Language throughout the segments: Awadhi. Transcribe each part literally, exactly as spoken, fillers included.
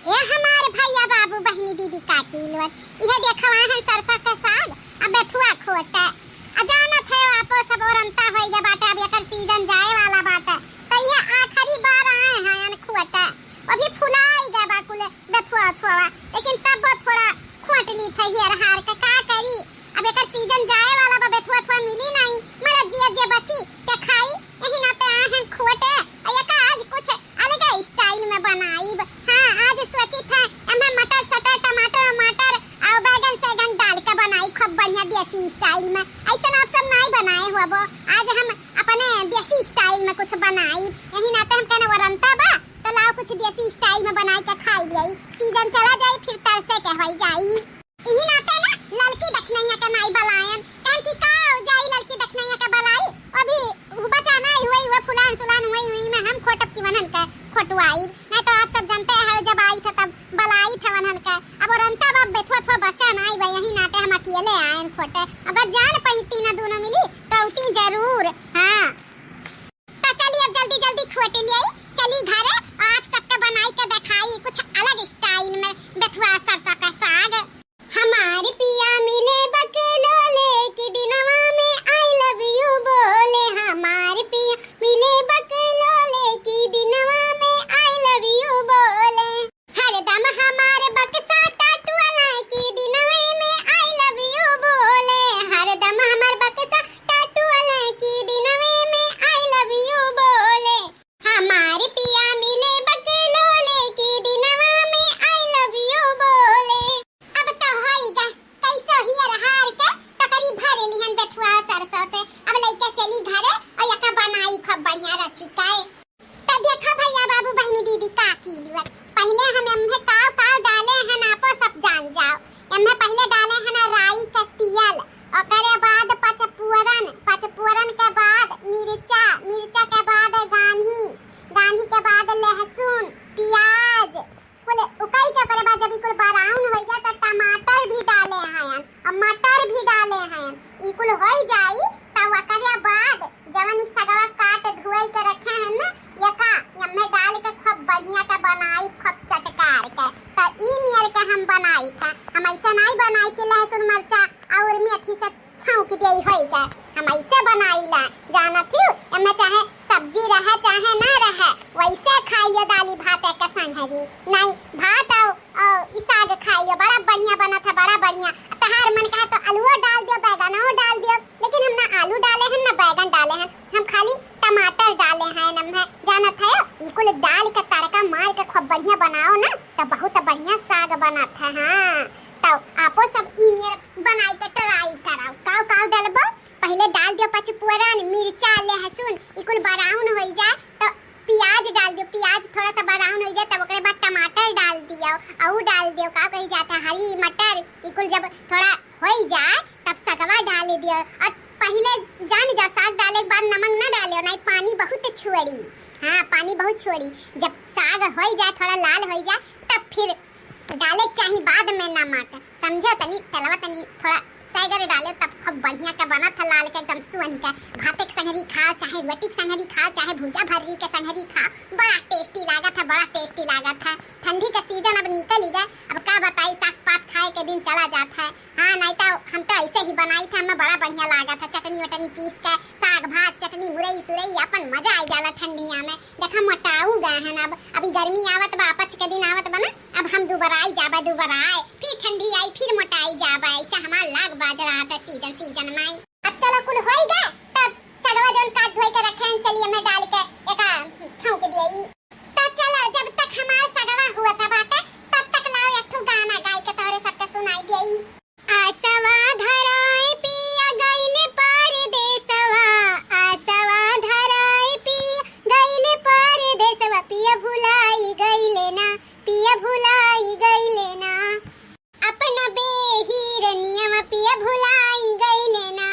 ए हमार भइया, बाबू, बहिनी, दीदी, काकी लोग, इहे देखवा है सरसों के साग, अब बेथुआ खोट। आ जानत है, आपो सब ओरंता होई गए बाटे, अब एकर सीजन जाए वाला बाटे, तो ये आखिरी बार आए हैं अन खोट। अभी फुलाई गए बा कुल बेथुआ उथुआ, लेकिन तब वो थोड़ा खोट ली थे हेर हार के, का करी? अब एकर सीजन जाए वाला बा, बेथुआ उथुआ मिली नहीं, मरद जिया जे बची ते खाई, यही नाते आए हैं खोटे। आ एका आज कुछ अलगे स्टाइल में बनाइब। हाँ, आज सोचित है एमे मटर सटर, टमाटर वमाटर और बैगन सैगन डाल के बनाई, खूब बढ़िया देसी स्टाइल में। ऐसन आप सब नहीं बनाए हुआ वो, आज हम अपने देसी स्टाइल में कुछ बनाई। यही नाते हम कहना वरंता बा, तो लाओ कुछ देसी स्टाइल में बनाई के खाई लियाई। सीजन चला जाई, फिर तरसे के होई जाई। इही नाते ना ललकी दखिनैया के नाई बलायन, काहे कि का हो जाई ललकी दखिनैया के बलाई, अभी उ बचा नाई हुई, वो फुलान सुलान हुई, हुई में हम खोटब की वनन के खोटवाई। नहीं तो आप सब जानते हैं, जब आई था तब बलाई था वनन के। अब ओरंता बा, बेथुआ थुआ बच्चा नाई बा, यही नाते हम अकेले आयन खोटे। अगर जान पई तीना दोनों मिली तो उती जरूर। हाँ, तो चली अब जल्दी जल्दी खोटी लियाई, चली घरे और आप सबके बनाई के देखाई कुछ अलग स्टाइल में बेथुआ सरसों का साग। हमार पिया मिले बकलोले की दिनवा में I love you बोले, हमार पिया मिले बकलोले की दिनवा में I love you बोले। हरदम हमार बक्सा टाटू वाला की दिनवे में I love you बोले, हरदम हमार बक्सा टाटू वाला की दिनवे में I love you बोले। हमार पिया मिले बकलोले की दिनवा में I love you बोले। अब तो होई गा, कैसो हियर हार के टोकरी भर लिहन बेथुआ सरसों से। अब लइके चली घरे और यका बनाई खूब बढ़िया रचिकाए। त देखा भइया, बाबू, बहिनी, दीदी, काकी लोग, पहिले हम एम्हे काव काव डाले हन, आपो सब जान जाओ। एम्हे पहिले डाले हन राई के तियल, ओकरे बाद पचफोरन, पचफोरन के बाद मिर्चा, मिर्चा के बाद गान्ही, गान्ही के बाद लहसुन, पियाज, कुल उकई के ओकरे बाद जब ई कुल brown होइ जाए त टमाटर भी डाले हन और मटर भी डाले हन। ई कुल होइ जाई त ओकरे बाद जवन ई सगवा काट धोई के रखे हैं ना, एका एम्मे डाल के खूब बढ़िया के बनाई, खूब चटकार के। त ई मेर के हम बनाई था, हम ऐसे नहीं बनाई कि लहसुन मरचा और मेथी से छौंक देई होई के। हम ऐसे बनाई ला, जानत हिउ, एम्मे चाहे सब्जी रहे चाहे ना रहे, वैसे खाइयो दाली भात के संगरी। नहीं, भात और, और ई साग खाइयो, बड़ा बढ़िया बनत है, बड़ा बढ़िया। तहार मन कहे तो आलूओ डाल दियो, बैगनो डाल दियो, लेकिन हम ना आलू डाले हैं ना बैगन डाले हैं, हम खाली टमाटर डाले हैं। नम्हे जानत है, ई कुल डाल के तड़का मार के खूब बढ़िया बनाओ ना, तो बहुत बढ़िया साग बनत है। हाँ, तो आपो सब ई मेर बनाई के try कराओ। काव काव डलबो, पहिले डाल दियो पचफोरन, मिर्चा, लहसुन, ई कुल brown होइ जाए तो पियाज डाल दियो, पियाज थोड़ा सा brown होइ जाए तब ओकरे बाद टमाटर डाल दियो, और डाल दियो का कही जाता है हरी मटर, ई कुल जब थोड़ा होइ जाए तब सगवा डाल दियो। और पहिले जान जा, साग डाले के बाद नमक ना डालियो, नहीं पानी बहुत छोड़ी। हाँ, पानी बहुत छोड़ी। जब साग होइ जाए, थोड़ा लाल होइ जाए, तब फिर डाले के चाही बाद में नमक, समझो? तनी तेलवा तनी थोड़ा सैगर डाले, तब खूब बढ़िया के बनत है लाल के एकदम सुअन के। भाते के संगरी खाओ, चाहे रोटी के संगरी खाओ, चाहे भुजा भर्री के संगरी खाओ, बड़ा tasty लागत है, बड़ा tasty लागत है। ठंडी का season अब निकल ही गए, अब का बताई, साग पात खाए के दिन चला जात है। हाँ, नहीं तो हम तो ऐसे ही बनाई था, हमें बड़ा बढ़िया लागा था, चटनी वटनी पीस के, साग भात, चटनी, मुरई सुरई, अपन मजा आ जाला ठंडिया में। देखा, मोटाऊ गए हैं अब, अभी गर्मी आवत बा, अपच के दिन आवत बा ना, अब हम दुबराई जाबा, दुबराए, फिर ठंडी आई, फिर मोटाई जाबा। ऐसे हमार लाग बाज रहा था season, season में। अब चलो, कुल होई गए, तब सगवा जौन काट धोई के रखे हैं, चलिए, मैं डाल के एका छौंक दिए। त चला, जब तक हमार सगवा हुआ था बाटे, तब तक लाओ एक ठो गाना गाई के तोहरे सबके सुनाई देई। आसवा धराए पिया गइले परदेसवा, आसवा धराए पिया गइले परदेसवा, पिया भुलाई गइले ना, पिया भुलाई गइले ना। अपना बेहिरनिया पिया भुलाई गइले ना।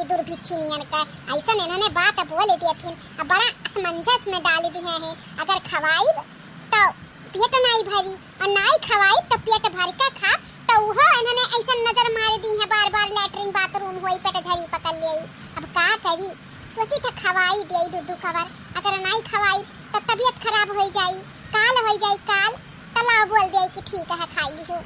दुर्भिक्षी नियन का अइसन इन्हने बात बोल देथिन, अब बड़ा असमंजस में डाल दिहे हैं। अगर खवाइब तो पेट नाई भरी और नाई खवाइब तो पेट भर के खा, तो उहो इन्हने अइसन नजर मार दिहे, बार बार लेटरिन बाथरूम होई, पेट झरी पकड़ लेई। अब का करी, सोची था खवाई देई दू दू कवर, अगर नाई खवाइब तो तबीयत खराब होई जाई, काल होई जाई काल, तो लाओ बोल देई कि ठीक है खाई लिहो।